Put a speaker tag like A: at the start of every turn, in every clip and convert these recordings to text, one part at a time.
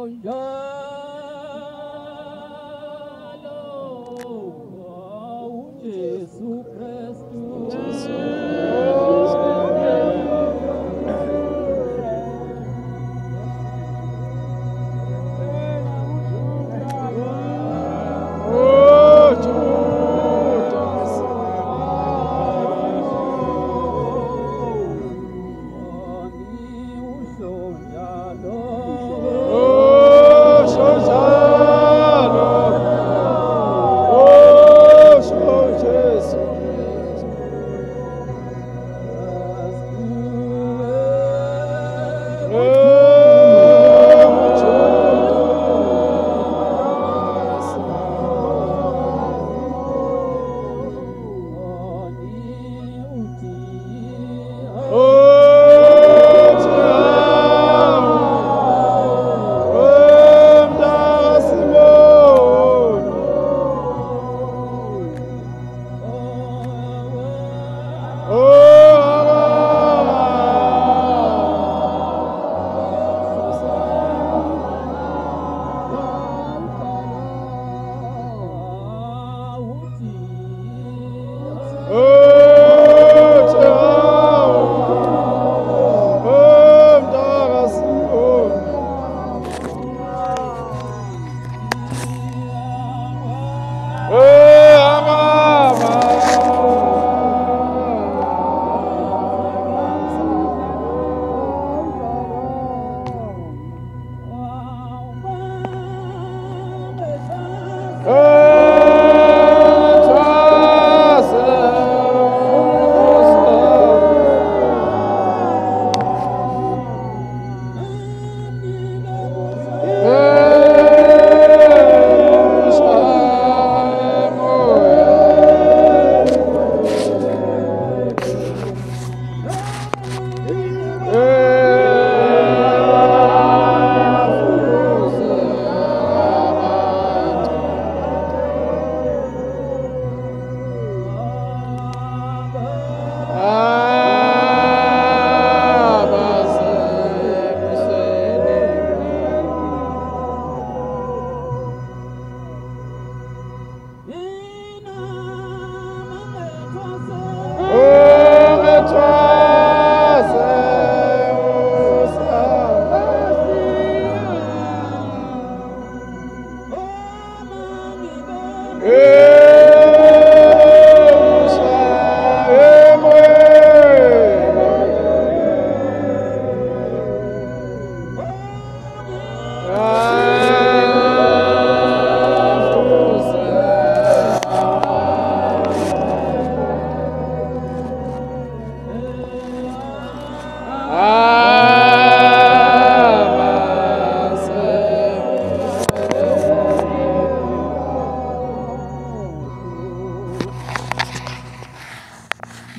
A: njalo uJesu Kristu.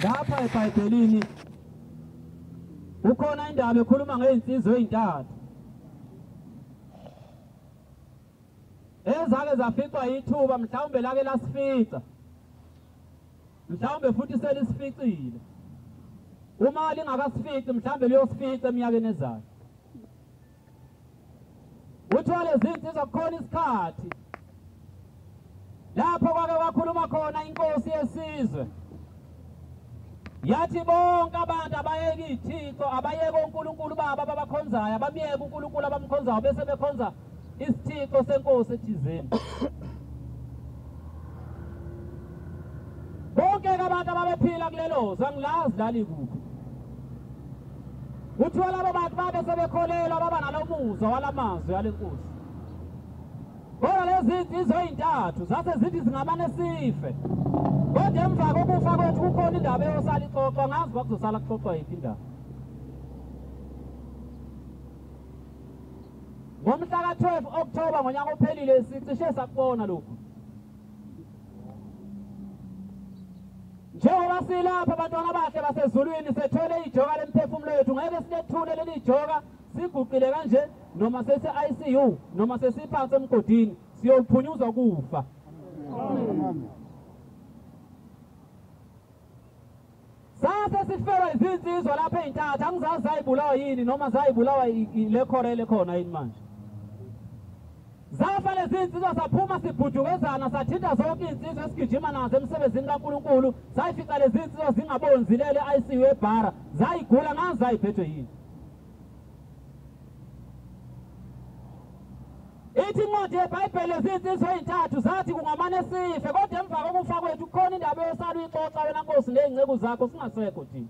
A: Lapha eBhayibhelini ukhona indaba ekhuluma ngeinsizwe ezintathu ezake zaficwa ithuba, mhlawumbe lake lasifica, mhlawumbe futhi selisificile. Uma lingakasifici mhlawumbe liyosifica eminyakeni ezayo. Kuthiwa lezi zinsizwa kukhona isikhathi lapho kwake kwakhuluma khona inkosi yesizwe, yathi bonke abantu abayeke ithixo, abayeke uNkulunkulu babo ababakhonzayo, abamyeke uNkulunkulu abamkhonzayo, bese bekhonza isithixo senkosi ethizeni. Bonke abantu ababephila kulelo zwe, angilazi lalikuphi. Kuthiwa labo bantu babe sebekholelwa, baba nalomuzwa walamazwi yalenkosi. Kodwa lezi zinsizwa ezintathu zase zithi singamane sife, kodwa emva kokufa kwethu kukhona indaba eyosala ixoxwa. Ngazi bakuzosala kuxoxwa yiphi indaba. Ngomhla ka-12 October ngonyaka ophelile sicishe sakubona lokhu. Njengoba silapha abantwana abahle basezulwini sethwele ijoka lemphefumulo yethu, ngeke silethule leli joka siguqile kanje, noma sese-ICU noma sesiphansi emgodini, siyophunyuzwa kufa. Sase sifelwa izinsizwa lapha ezintathu, angizazi zayibulawa yini noma zayibulawa le khorele khona yini manje. Zafa lezi nsizwa saphuma sibhudukezana, sathinta zonke izinsizwa esigijima nazo emsebenzini kaNkulunkulu. Sayifica lezi nsizwa zingaboni, zilele ICU ebhara, zayigula ngazi zayiphethwe yini. Ithi incwadi yeBhayibheli lezi nsizwa ezintathu zathi kungamane sife, kodwa emva kokufa kwethu kukhona indaba eyosala uyixoxa wena Nkosi ney'nceku zakho, singasekho thina.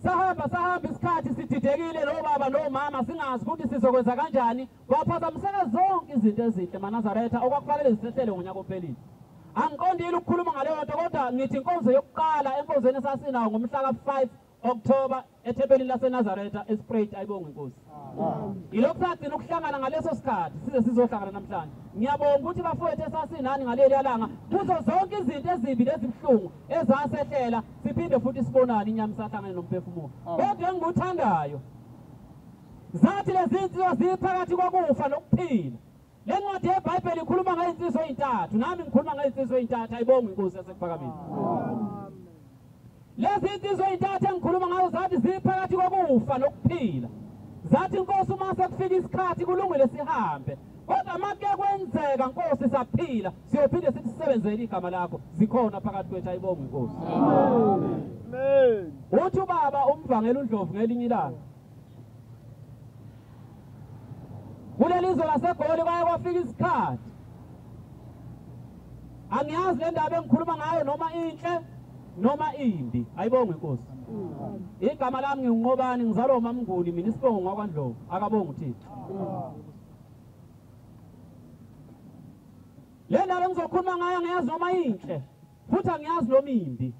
A: Sahamba sahamba isikhathi sididekile nobaba nomama, singazi ukuthi sizokwenza kanjani. Kwaphazamiseka zonke izinto ezinhle maNazaretha okwakufanele zisehlele ngonyaka ophelile. Angiqondile ukukhuluma ngaleyo nto, kodwa ngithi inkonzo yokuqala enkonzweni esasinawo ngomhla ka-5 October ethempelini laseNazaretha eSpruit, ayibongwe inkosi. Yilokhu sagcina ukuhlangana ngaleso sikhathi size sizohlangana namhlanje. Ngiyabonga ukuthi bafowethu esasinani ngaleli langa kuzo zonke izinto ezimbi nezibuhlungu ezasehlela, siphinde futhi sibonane inyama isahlangane nomphefumulo. Kodwa engikuthandayo, zathi lezi nsizwa ziphakathi kokufa nokuphila. Le ncwadi yeBhayibheli ikhuluma ngey'nsizwa ey'ntathu, nami ngikhuluma ngey'nsizwa ey'ntathu, ayibongwe inkosi yasekuphakameni. Lezi nsizwa ey'ntathu engikhuluma ngazo zathi ziphakathi kokufa nokuphila. Zathi Nkosi uma sekufika isikhathi kulungile sihambe, kodwa uma kuke kwenzeka Nkosi saphila, siyophinde sithi sisebenzele igama lakho. Zikhona phakathi kwethu, ayibongwe inkosi.
B: Amen.
A: Uthi ubaba umvangeli uNdlovu ngelinye ilanga kuleli zwe laseGoli kwaye kwafika isikhathi, angiyazi le ndaba engikhuluma ngayo noma inhle noma imbi, ayibongwe inkosi. Igama lami nginguNqobani, ngizalwa uMamnguni, mina isibongo ngakwaNdlovu, akabonge uThixo. Le ndaba engizokhuluma ngayo angiyazi noma inhle futhi angiyazi noma imbi,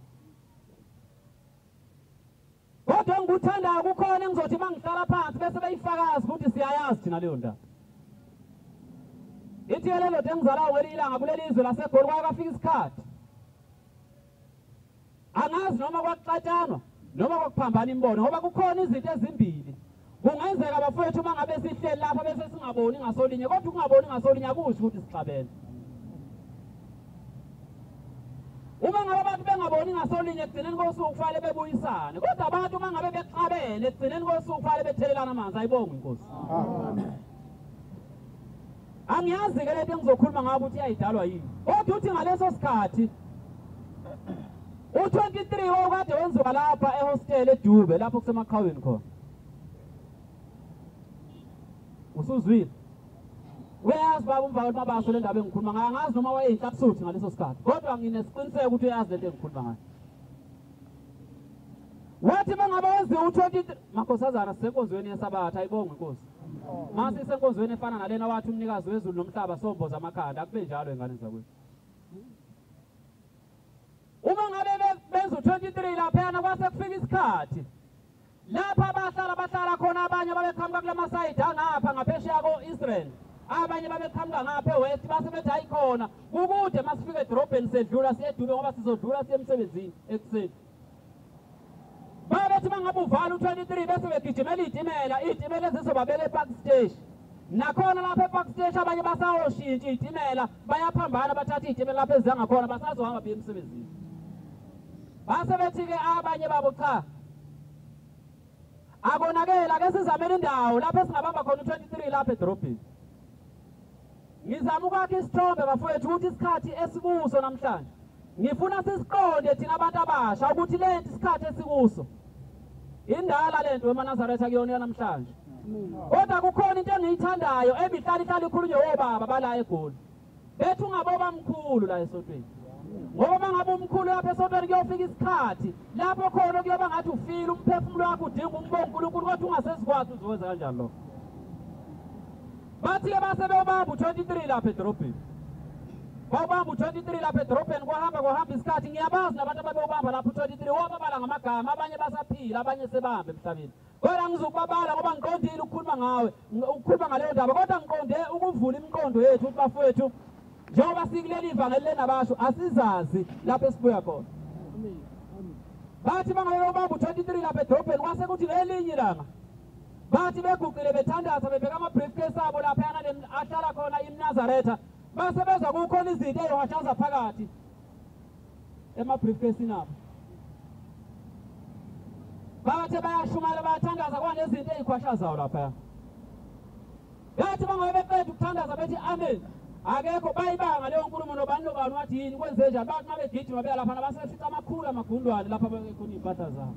A: kodwa engikuthandayo kukhona engizothi uma ngihlala phansi bese beyifakazi ukuthi siyayazi thina leyo ndaba. Ithi-ke le ndoda engizalayo ngelinye ilanga kuleli zwe laseGoli kwaye kwafika isikhathi, angazi noma kwakuxatshanwa noma kwakuphambana imibono, ngoba kukhona izinto ezimbili. Kungenzeka bafowethu uma ngabe sihleli lapha bese singaboni ngasolinye, kodwa ukungaboni ngasolinye akusho ukuthi sixabene. Uma ngabe abantu bengaboni ngasolinye ekugcineni kosuku kufanele bebuyisane, kodwa abantu uma ngabe bexabene ekugcineni kosuku kufanele bethelelane amanzi, ayibongwe inkosi. Angiyazi-ke lento engizokhuluma ngayo ukuthi iyayidalwa yini, kodwa uthi ngaleso sikhathi u-23 wawukade wenziwa lapha ehostel eDube, lapho kusemaqhaweni khona. Usuzwile? Uyayazi baba umvangeli Mabaso le ndaba engikhuluma ngayo, angazi noma wayeyinhlapsuthi ngaleso sikhathi, kodwa nginesiqiniseko ukuthi uyayazi lento engikhuluma ngayo. Wathi mangabe wenziwa u-23, makhosazana sisenkonzweni yesabatha, ayibongwe inkosi. Mase isenkonzweni efana nalena wathi umnikazi wezulu nomhlaba somboza amakhanda, akube njalo ingane zakwethu. Uma ngabe benza u-23 laphayana, kwase kufika isikhathi lapha abahlala bahlala khona abanye babeqhamuka kula masayidi angapha ngaphesheya ko-Israel, abanye babeqhamuka ngapha eWest, base bethi hayi khona kukude, masifika edorobheni sedlula siye eDube ngoba sizodlula siye emsebenzini ekuseni. Babethi mangabe uvala u-23 bese begijimela iy'timela, iy'timela ezizobabeka ePark Station. Nakhona lapha ePark Station abanye basawoshintsha iy'timela, bayaphambana bathatha iy'timela lapho eziya ngakhona, basazohamba beye emsebenzini. Base bethi-ke abanye babo cha, akonakele, ake sizamele indawo lapho esingabamba khona u-23 lapha edorobheni. Ngizama ukwakha isithombe bafowethu ukuthi isikhathi esikuso namhlanje ngifuna sisiqonde thina abantu abasha ukuthi lento isikhathi esikuso indala lento wemaNazaretha kuyona namhlanje. Kodwa kukhona into engiyithandayo ebihlala ihlala ikhulunywe obaba bala eGoli, bethi ungaboba mkhulu la esontweni, ngoba mangabe umkhulu lapha esontweni kuyofika isikhathi lapho khona kuyoba ngathi ufile, umphefumulo wakho udinga umbongo uNkulunkulu, kodwa ungasezikwazi uzokwenza kanjani lokho. Bathi-ke base bewubamba u-23 lapha edorobheni, bawubamba u-23 lapha edorobheni, kwahamba kwahamba isikhathi. Ngiyabazi nabantu ababewubamba lapho u-23, wababala ngamagama, abanye basaphila, abanye sebahamba emhlabeni, kodwa ngizokubabala ngoba ngiqondile ukukhuluma ngawe, ukukhuluma ngaleyo ndaba, kodwa ngiqonde ukuvula imiqondo yethu ukuthi bafowethu njengoba sikuleli ivangeli lenabasho asizazi lapho esibuya khona. Bathi bangabe bewubamba u-23 lapha edorobheni, kwase kuthi ngelinye ilanga bathi beguqile bethandaza bebheka ama-briefcase abo laphayana ahlala khona iMnazaretha, base bezwa kukhona izinto ey'hwashaza phakathi. ema-briefcase abo. Bathe bayashumayela bayathandaza kwanezinto ezikhwashazayo lapha. Yathi bangabe beqeda ukuthandaza bethi amen. Akekho bayibanga leyo nkulumo nobani nobani wathi yini kwenze njani, bathi uma begijima beya lapha basefica amakhulu amagundwane lapha bekhona iy'mpahla zabo.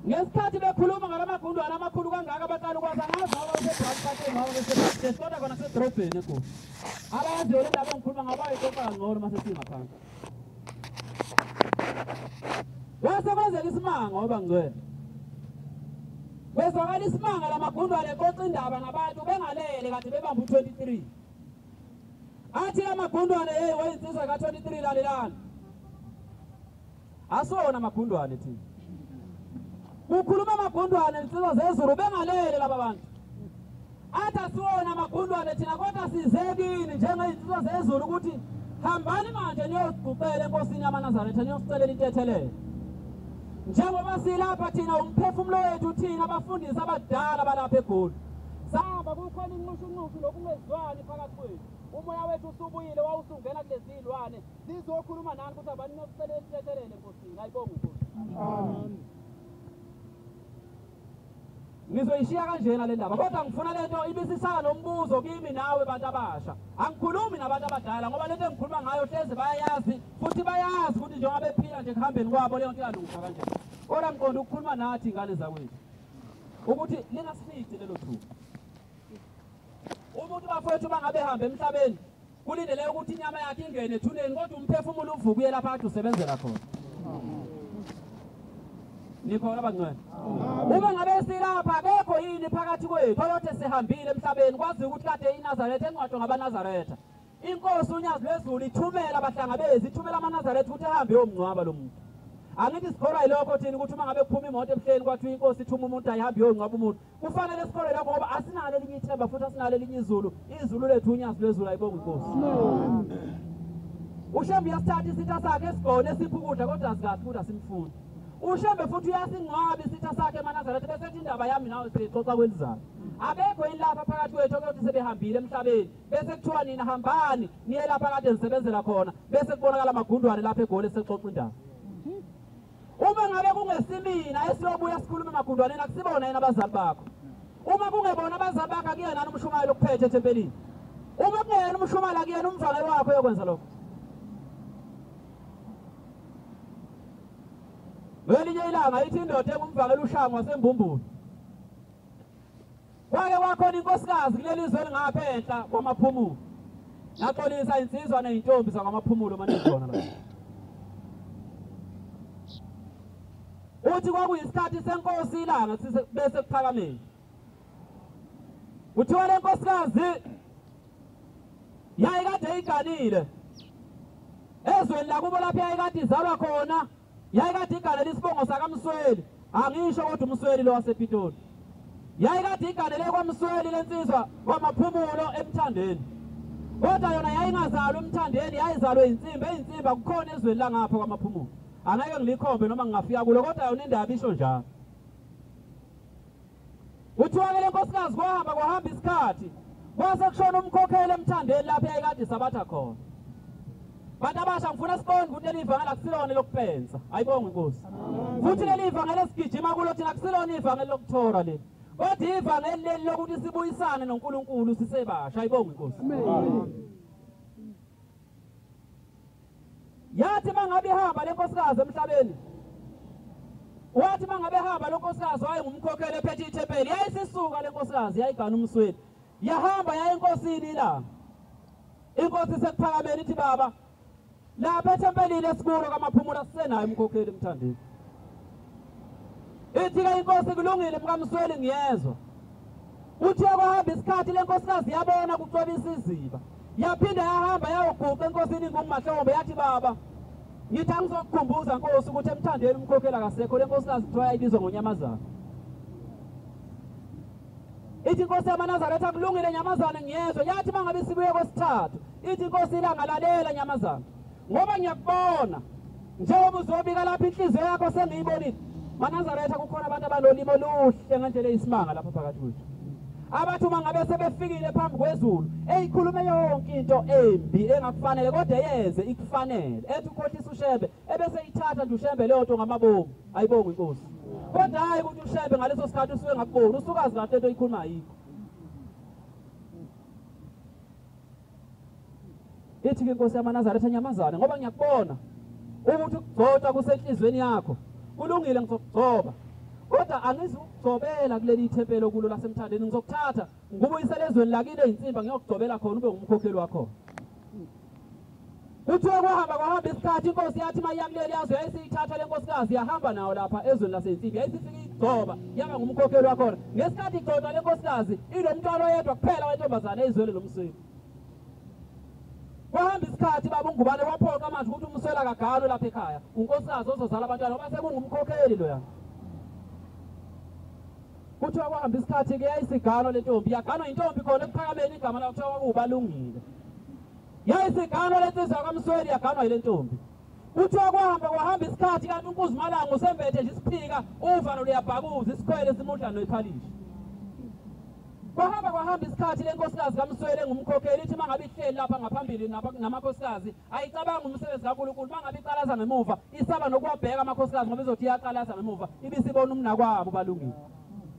A: Ngesikhathi bekhuluma ngalamagundwane amakhulu kangaka baqala ukwazi angazi ngoba beseBraamfontein ngoba beseBraamfontein kodwa khona kusedorobheni eGoli. Abayaziyo le ndaba engikhuluma ngayo bayixoxa kangcono uma sesingaphansi. Kwase kwenzeka isimanga ngoba ngcwele. Kwezwakala isimanga lamagundwane exoxa indaba nabantu bengalele kade bebamba u-23. Athi lamagundwane hey wayinsizwa ka-23 lalelani. Asiwona amagundwane thina. Kukhuluma amagundwane insizwa zezulu bengalele laba bantu. Athi asiwona amagundwane thina kodwa size kini njengezinsizwa zezulu ukuthi hambani manje niyosiguqela enkosini yamaNazaretha niyosicelela intethelelo. Njengoba silapha thina umphefumulo wethu thina abafundisi abadala balapha eGoli. Sahamba kukhona inxushunxushu lokungezwani phakathi kwethu. Umoya wethu usubuyile wawusungena kulezi zilwane. Sizokhuluma nani ukuthi abantu niyosicelela intethelelo enkosini. Ayibonge inkosi. Amen. Ngizoyishiya kanjena le ndaba kodwa ngifuna lento ibisisala nombuzo kimi nawe bantu abasha. Angikhulumi nabantu abadala ngoba lento engikhuluma ngayo hleze bayayazi futhi bayazi ukuthi njengoba bephila nje kuhambeni kwabo leyo nto iyalungiswa kanjani. Kodwa ngiqonda ukukhuluma nathi ingane zakwethu ukuthi lingasifici lelo thuba. Umuntu bafowethu bangabe hamba emhlabeni kulindeleke ukuthi inyama yakhe ingene ethuneni kodwa umphefumulo uvuke uye lapha kade usebenzela khona. Nikhona bangcwele? Uma ngabe silapha akekho yini phakathi kwethu oyothe sihambile emhlabeni kwazi ukuthi kade iNazaretha engcwatshwa ngabaNazaretha. Inkosi uNyazi lwezulu ithumela abahlangabezi, ithumela amaNazaretha ukuthi ahambe yomngcwaba lo muntu. Angithi sikholwa yilokho thina ukuthi uma ngabe kuphuma imoto ebuhleni kwathiwa inkosi ithuma umuntu ayihambe yongcwaba umuntu. Kufanele sikholwe lokho ngoba asinalo elinye ithemba futhi asinalo elinye izulu. Izulu lethu uNyazi lwezulu ayibonge inkosi. UShembe uyasithatha isitha sakhe esigone esipha ukudla kodwa asikahle ukuthi asimfuni. UShembe futhi uyasingcwaba isitha sakhe emaNazaretha bese ethi indaba yami nawe siyixoxa kwelizayo. Abekho yini lapha phakathi kwethu okuyothi sebehambile emhlabeni bese kuthiwa nina hambani niye lapha kade nisebenzela khona bese kubonakala amagundwane lapha eGoli esexoxa indaba. Uma ngabe kungesimina esiyobuya sikhulume emagundwaneni akusibona yena abazali bakho. Uma kungebona abazali bakho akuyena umshumayeli okuphethe ethempelini. Uma kungeyena umshumayeli akuyena umvangeli wakho oyokwenza lokho. Ngelinye ilanga ithi indoda engumvangeli uShangu waseMbumbulu. Kwake kwakhona inkosikazi kuleli zwe elingapha enhla kwaMaphumulo. Naxolisa insizwa nezintombi zakwaMaphumulo manje khona la. Uthi kwakuyisikhathi senkosi ilanga bese kuphakameni. Kuthiwa le nkosikazi yayikade iganile. Ezweni lakubo lapho yayikade izalwa khona yayikade iganele isibongo sakaMsweli. Angisho kodwa uMsweli lo wasePitoli. Yayikade iganele kwaMsweli lensizwa kwaMaphumulo eMthandeni. Kodwa yona yayingazalwa eMthandeni, yayizalwe insimbi, eyinsimbi akukhona ezweni langapha kwaMaphumulo. Angeke ngilikhombe noma ngingafika kulo kodwa yona indaba isho njalo. Kuthiwa ke le nkosikazi kwahamba kwahamba isikhathi kwase kushona umkhokheli eMthandeni lapho yayikade isabatha khona. Bantu abasha ngifuna sibone ukuthi leli ivangeli akusilona lokupensa. Ayibonge inkosi. Futhi leli ivangeli esigijima kulo thina akusilona ivangeli lokuthora leli. Kodwa ivangeli leli lokuthi sibuyisane noNkulunkulu sisebasha. Ayibonge inkosi. Yathi mangabe ihamba le nkosikazi emhlabeni, wathi mangabe ehamba lo nkosikazi wayengumkhokheli ephethe ithempeli, yayisisuka le nkosikazi yayigana uMsweli. Yahamba yaya enkosini ilanga. Inkosi sekuphakameni ithi baba lapha ethempelini esikulo kaMaphumulo asisenayo umkhokheli eMthandeni. Ithi-ke inkosi kulungile mkaMsweli ngiyezwa. Kuthiwa kwahamba isikhathi le nkosikazi yabona kucwebisa iziba. Yaphinda yahamba yayoguqa enkosini inguMahlombe yathi baba ngithi angizokukhumbuza nkosi ukuthi eMthandeni umkhokheli akasekho. Le nkosikazi kuthiwa yayibizwa ngonyamazana. Ithi inkosi yamaNazaretha kulungile nyamazane ngiyezwa. Yathi mangabe sibuye kwesithathu ithi inkosi ilanga lalela nyamazana ngoba ngiyakubona njengoba uzobika lapha inhliziyo yakho sengiyibonile. MaNazaretha kukhona abantu abanolimi oluhle ngendlela eyisimanga lapha phakathi kwethu. Abathi uma ngabe sebefikile phambi kwezulu eyikhulume yonke into embi engakufanele kodwa yenze ikufanele. Ethi ukhohlisa uShembe ebese ithatha nje uShembe leyo nto ngamabomu. Ayibonge inkosi. Kodwa hayi ukuthi uShembe ngaleso sikhathi usuke ngakuboni, usukazi kahle into oyikhuluma ayikho. Ithi ke inkosi yamaNazaretha, Nyamazane, ngoba ngiyakubona ukuthi ukugcotshwa kusenhlizweni yakho. Kulungile, ngizokugcoba. Kodwa angizukugcobela kuleli ithempeli okulo laseMthandeni, ngizokuthatha ngikubuyisele ezweni lakini eyinsimba, ngiyokugcobela khona ube ngumkhokheli wakho. Kuthiwa kwahamba kwahamba isikhathi, inkosi yathi uma iya kuleli yazwe yayisiyithatha le nkosikazi yahamba nawo lapha ezweni lasensimbi, yayisifika igcoba yaba ngumkhokheli wakhona. Ngesikhathi igcotshwa le nkosikazi inomntwana oyedwa kuphela wentombazane eyizwele lomsweli. Kwahamba isikhathi baba uNgubane waphoqa manje ukuthi umsweli akaganwe lapha ekhaya, unkosikazi ozozala abantwana ngoba sekungumkhokheli loya. Kuthiwa kwahamba isikhathi-ke yayisiganwa le ntombi, yaganwa intombi khona ekuphakameni, igama layo kuthiwa kwakuwuBalungile. Yayisiganwa le nsizwa kaMsweli, yaganwa yile ntombi. Kuthiwa kwahamba kwahamba isikhathi kanti uNkuzimalanga usembethe nje isiphika, uvalo luyabhakuza, isikhwele simudla noyiphalishi. Kwahamba kwahamba isikhathi le nkosikazi kaMsweli engumkhokheli ithi uma ngabe ihleli lapha ngaphambili namakhosikazi ayicabanga umsebenzi kaNkulunkulu, uma ngabe iqalaza ngemuva isaba nokuwabheka amakhosikazi ngoba izothi iyaqalaza ngemuva ibisibona umnakwabo Balungile.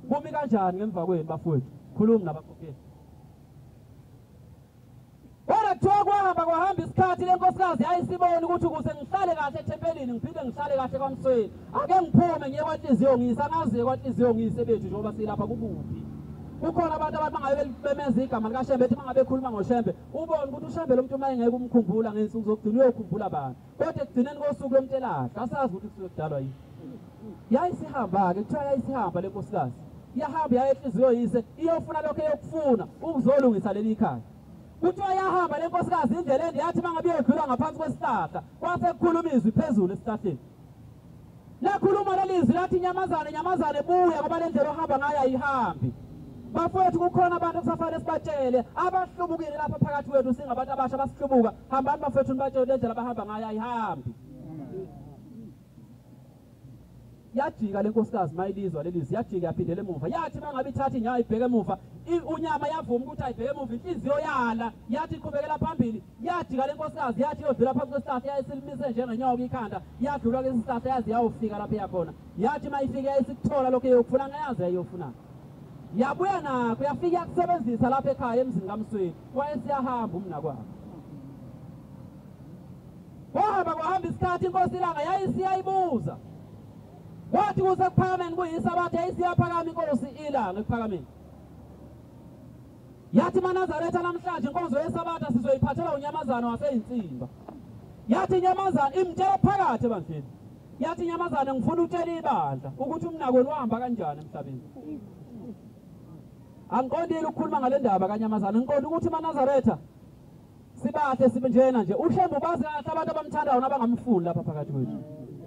A: Kumi kanjani ngemva kwenu bafowethu? Khuluma nabakhokheli. Kodwa kuthiwa kwahamba kwahamba isikhathi le nkosikazi yayisibona ukuthi ukuze ngihlale kahle ethempelini ngiphinde ngihlale kahle kwaMsweli, ake ngiphume ngiye kwaNhliziyo ngiyise, angazi kwaNhliziyo ngiyise bethu njengoba silapha kukuphi. Kukhona abantu abathi mangabe bemeza igama likaShembe ethi mangabe ekhuluma ngoShembe ubone ukuthi uShembe lo muntu uma engeke umkhumbula ngey'nsuku zokugcina uyokhumbula abantu, kodwa ekugcineni kosuku lomuntu elahle asazi ukuthi kusuke kudalwa yini. Yayisihamba-ke, kuthiwa yayisihamba le nkosikazi, yahamba yaya enhliziyo yise iyofuna lokho eyokufuna ukuzolungisa leli khaya. Kuthiwa yahamba le nkosikazi indlela ende, yathi mangabe iyodlula ngaphansi kwesihlahla kwase kukhuluma izwi phezulu esihlahleni. Lakhuluma leli zwi lathi, Nyamazane, Nyamazane, buya ngoba le ndlela ohamba ngayo ayihambi. Bafowethu, kukhona abantu okusafanele sibatshele abahlubukile lapha phakathi kwethu, singabantu abasha abasihlubuka. Hambani bafowethu nibatshele le ndlela abahamba ngayo ayihambi. Yajika le nkosikazi mayilizwa leli zwi, yajika yaphindela emuva. Yathi mangabe ithatha inyawo ibheke emuva, unyama yavuma ukuthi ayibheke emuva, inhliziyo yala, yathi iqhubekela phambili. Yajika le nkosikazi yathi iyodlula phansi kwesihlahla, yayisilimise njengenyoka ikhanda, yadlula kulesi sihlahla yaze yawufika lapho eyakhona. Yathi mayifika yayisikuthola lokho eyokufuna, ngayazi yayiyofuna. Yabuya nakho yafika yakusebenzisa lapha ekhaya emzini kaMsweli, wayesiyahamba umnakwabo. Kwahamba kwahamba isikhathi inkosi iLanga yayisiyayibuza. Kwathi kusekuphakameni kuyisabatha yayisiyaphakama inkosi iLanga ekuphakameni. Yathi maNazaretha namhlanje inkonzo yesabatha sizoyiphathela uNyamazana waseyinsimba. Yathi Nyamazana imtshela phakathi ebandleni. Yathi Nyamazana ngifuna utshela ibandla ukuthi umnakwenu wahamba kanjani emhlabeni. Angiqondile ukukhuluma ngale ndaba kaNyamazana, ngiqonda ukuthi maNazaretha sibahle sibenjena nje. uShembe ubazi kahle abantu abamthandayo nabangamfuni lapha phakathi kwethu.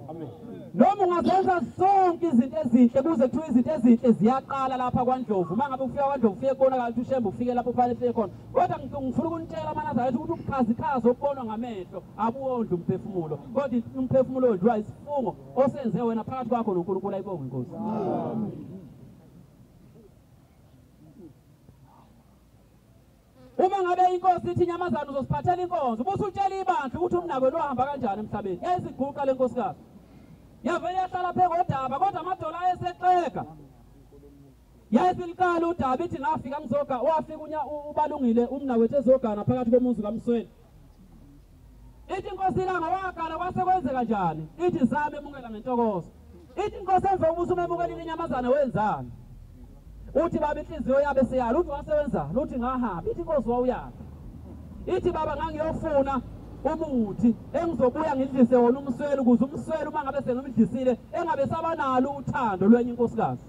B: Amen.
A: Noma ungazenza zonke izinto ezinhle kuze kuthiwe izinto ezinhle ziyaqala lapha kwaNdlovu. Uma ngabe ufika kwaNdlovu ufike kubonakala ukuthi uShembe ufike lapho ufanele ufike khona. Kodwa ngifuna ukunitshela amaNazaretha ukuthi ubukhazikhazi obubonwa ngamehlo abuwondli umphefumulo, kodwa umphefumulo odliwa isifungo osenze wena phakathi kwakho noNkulunkulu. Ayibonge inkosi. Uma ngabe inkosi ithi Nyamazana uzosiphathela inkonzo, ubusutshela ibandla ukuthi umnakwenu wahamba kanjani emhlabeni. Yayisiguqa le nkosikazi, yavele yahlala phezu kodaba, kodwa amadola ayesexega. Yayisiliqala udaba ithi ngafika ngizoga, wafika uBalungile umnakwethu ezogana phakathi komuzi kaMsweli. Ithi inkosi iLanga wagana kwase kwenzeka njani? Ithi zame emukela ngentokozo. Ithi inkosi emva kokuba umemukelile inyamazana wenzani? Uthi baba inhliziyo yabe seyala, uthi wasebenzani? Uthi ngahamba. Ithi inkosi wawuyaphi? Ithi baba ngangiyofuna umuthi engizobuya ngidlise wona umsweli, ukuze umsweli uma ngabe sengimdlisile engabe sabanalo uthando lwenye inkosikazi.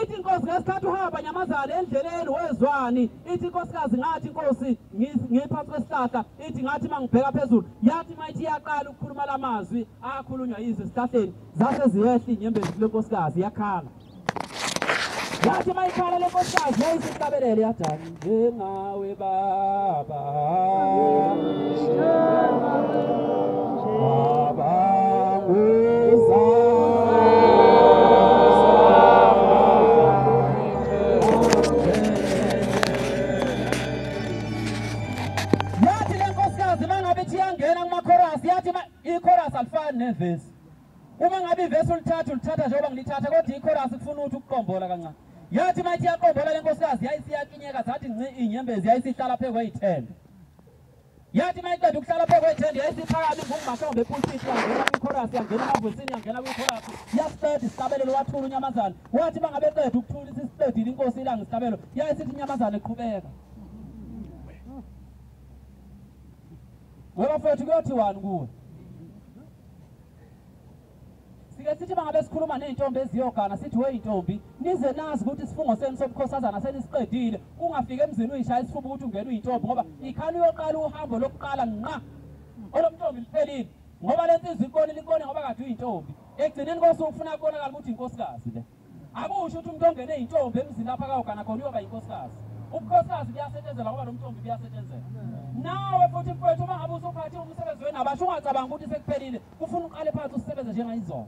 A: Ithi inkosi ngesikhathi uhamba Nyamazana endleleni wezwani? Ithi inkosikazi ngathi inkosi ngiphansi kwesihlahla, ithi ngathi mangibheka phezulu, yathi mayithi iyaqala ukukhuluma lamazwi akhulunywa yize esihlahleni, zase ziyehla inyembezi kule nkosikazi yakhala. Yathi mayikhala le nkosikazi yayisihlabelele yathi njengawe baba abanguza nevesi. Uma ngabe ivesi ulithatha ulithatha njengoba ngilithatha, kodwa ikhorasi kufuna ukuthi ukuqombola kancane. Yathi mayithi yaqombola le nkosikazi yayisiyakinyeka zathi nci inyembezi yayisihlala phezu kweyithende. Yathi mayiqeda ukuhlala phezu kweyithende yayisiphakama ingumahlombe epulpit yangena kwikhorasi yangena emavesini yangena kwikhorasi yasiqeda isihlabelelo wathula unyamazane. Wathi bangabe qeda ukuthula isisiqedile inkosi ilanga isihlabelo yayisithi inyamazane qhubeka. Ngoba mfowethu kuyothiwani kuwe? Sike sithi bangabe sikhuluma nezintombi eziyogana sithi we intombi nize nazi ukuthi isifungo senu sobukhosazana senisiqedile, ungafika emzini uyishaya isifuba ukuthi ungena uyintombi, ngoba ikhani uyoqala uhambo lokuqala nqa olomntombi liphelile, ngoba lensizwa ikone likone ngoba kade uyintombi. Ekugcineni kosuku ufuna kubonakala ukuthi inkosikazi le. Akusho ukuthi umuntu ongene intombi emzini lapha kayogana khona uyoba inkosikazi. Ubukhosikazi buyasetshenzelwa ngoba nomntombi buyasetshenzela. Nawe futhi mfowethu uma ngabe usuphathe umsebenzi wena abasho ungacabanga ukuthi sekuphelile, kufuna uqale phansi usebenze njengayizolo.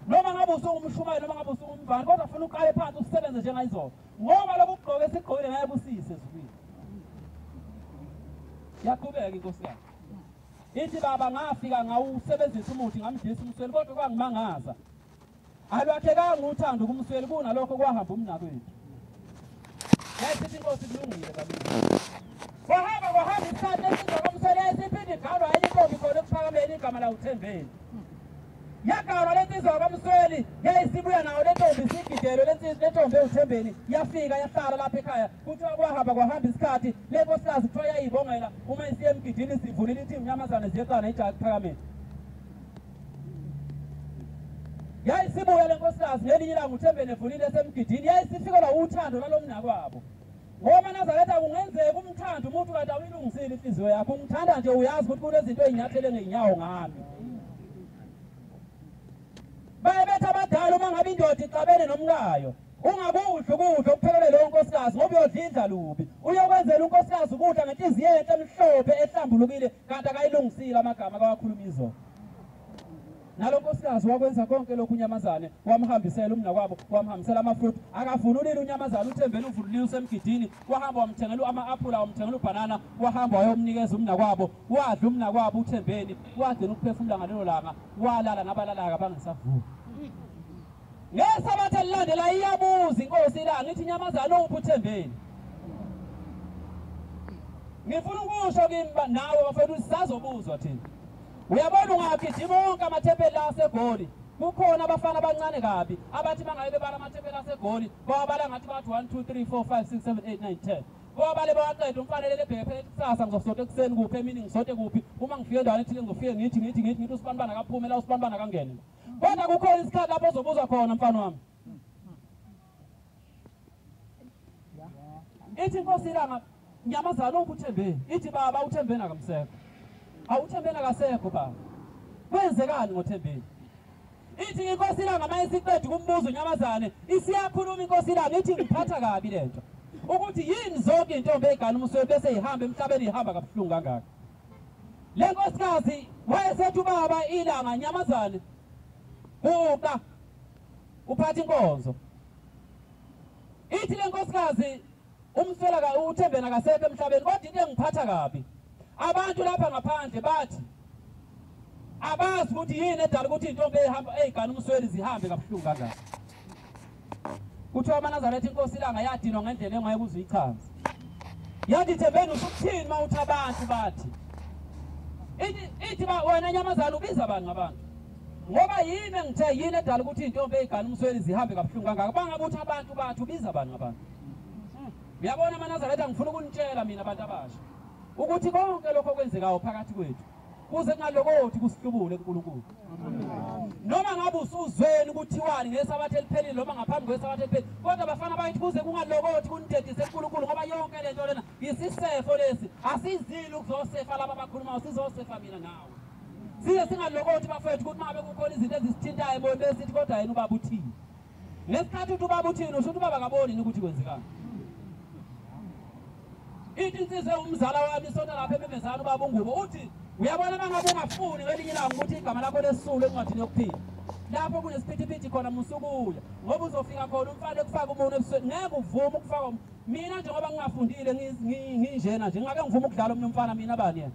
A: Noma ngabe usungumshumayeli noma ngabe usungumvani, kodwa funa uqale phansi usebenze njengayizolo, ngoba lokhu kugqoke esigqokile ngeke kusise ezulwini. Yaqhubeka inkosikazi ithi baba ngafika ngawusebenzisa umuthi ngamdlisa umsweli, kodwa kwangimangaza alwakhekanga uthando kumsweli kunalokho kwahamba umnakwethu. Yayisithi inkosi kulungile kabili. Kwahamba kwahamba isikhathi esizwa komsweli yayisiphinde igalwa enye intombi khona ekuphakameni igama la uThembeni. Yagalwa le nsizwa kamsweli yayisibuya nayo le ntombi isigidelo le ntombi ewuThembeni yafika yahlala lapha ekhaya. Kuthiwa kwahamba kwahamba isikhathi le nkosikazi kuthiwa yayibongela uma isiye emgidini sivulile ithi inyamazane ziyeqana ijaha ekuphakameni. Yayisibuya le nkosikazi ngelinye ilanga uThembeni evulile esemgidini yayisifikelwa uthando lalo mnakwabo. Ngoba Nazaretha kungenzeka umthando umuntu kanti awuyilungisile inhliziyo yakho, ungithanda nje uyazi ukuthi kunezinto ey'nyathele ngey'nyawo ngami. Baye bethi abadala uma ngabe indoda ixabene nomkayo ungakudli ukudla okuphelele leyo nkosikazi ngoba uyodla indla lubi. Uyokwenzela unkosikazi ukudla ngenhliziyo enhle emhlophe ehlambulukile kanti akayilungisile amagama akawakhuluma izolo. Nalo nkosikazi wakwenza konke lokhu unyamazane wamhambisela umnakwabo wamhambisela amafruit akavunulile unyamazane uThembeni uvunulile usemgidini wahamba wamthengela ama-aphula wamthengela ubhanana wahamba wayomnikeza umnakwabo wadla umnakwabo uThembeni wagcina ukuphefumula ngalelo langa walala nabalalaka bangasavuki. Ngesabatha elilandela iyabuza inkosi ilanga ithi inyamazane uphi uThembeni? Ngifuna ukusho kimi nawe bafethu sisazobuzwa thina. Uyabona ungagijima wonke amathempeli aseGoli kukhona abafana abancane kabi abathi bangabe bebala amathempeli aseGoli bawabala ngathi bathi 1 2 3 4 5 6 7 8 9 10 bawabale bawaqeda umfanele lebheke phela kusasa ngizosonta ekuseni kuphi emini ngisonte kuphi uma ngifike endaweni ethile ngizofike ngithi ngithi ngithi ngithi usibanibani akaphume la usibanibani akangene. Kodwa kukhona isikhathi lapho ozobuzwa khona mfana wami. Ithi inkosi ilanga nyamazana uphi uThembeni? Ithi baba uThembeni akamsekho. Awuthembeni akasekho baba. Kwenzekani ngoThembeni? Ithi inkosi ilanga mayisiqeda kumbuzo unyamazane isiyakhuluma inkosi ilanga ithi ngiphatha kabi lento. Ukuthi yini zonke intombi ezigana umsweli bese ihamba emhlabeni ihamba kabuhlungu kangaka. Le nkosikazi wayesethi ubaba ilanga nyamazane kuka uphatha inkonzo. Ithi le nkosikazi umswela ka uThembeni akasekho emhlabeni kodwa into engiphatha kabi abantu lapha ngaphandle bathi abazi ukuthi yini edala ukuthi intombi ehamba eyigana umsweli zihambe kabuhlungu kangaka. Kuthiwa amaNazaretha inkosi ilanga yadinwa ngendlela engeke uze uyichaze. Yathi Thembeni usukuthini uma uthi abantu bathi ithi ba wena nyamazana ubiza abantu ngabantu ngoba yini engithe yini edala ukuthi intombi eyigana umsweli zihambe kabuhlungu kangaka bangabe uthi abantu bathi ubiza abantu ngabantu. Uyabona amaNazaretha ngifuna ukunitshela mina abantu abasha ukuthi konke lokho okwenzekayo phakathi kwethu kuze kungalokothi kusihlubule kuNkulunkulu. Noma ngabe usuzweni kuthiwani ngesabatha eliphelile noma ngaphambi kwesabatha eliphelile, kodwa bafana bayithi kuze kungalokothi kunidedise kuNkulunkulu ngoba yonke lento lena isisefo lesi asizile ukuzosefa laba abakhulumayo, sizosefa mina nawe. Size singalokothi bafethu ukuthi mangabe kukhona izinto ezisithintayo emoyeni besithi kodwa yena ubaba uthini. Ngesikhathi uthi ubaba uthini usho ukuthi ubaba akaboni ukuthi kwenzekani. Ithi insizwe umzala wami isonta lapha ememezana ubaba uNgubo uthi uyabona mangabe ungafuni ngelinye ilanga ukuthi igama lakho lesulu encwadini yokuphila lapho kunesiphithiphithi khona musukuya ngoba uzofika khona umfana ekufaka umuntu ebusweni ngeke uvume ukufaka mina njengoba ngingafundile nginjena nje ngake ngivume ukudlala omunye umfana mina bani yena.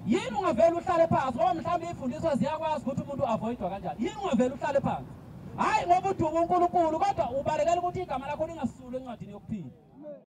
A: Yini ungavela uhlale phansi ngoba mhlawumbe ifundiswa ziyakwazi ukuthi umuntu avoidwa kanjani. Yini ungavela uhlale phansi? Hayi ngoba uduka uNkulunkulu kodwa ubalekela ukuthi igama lakho lingasulwa encwadini yokuphila.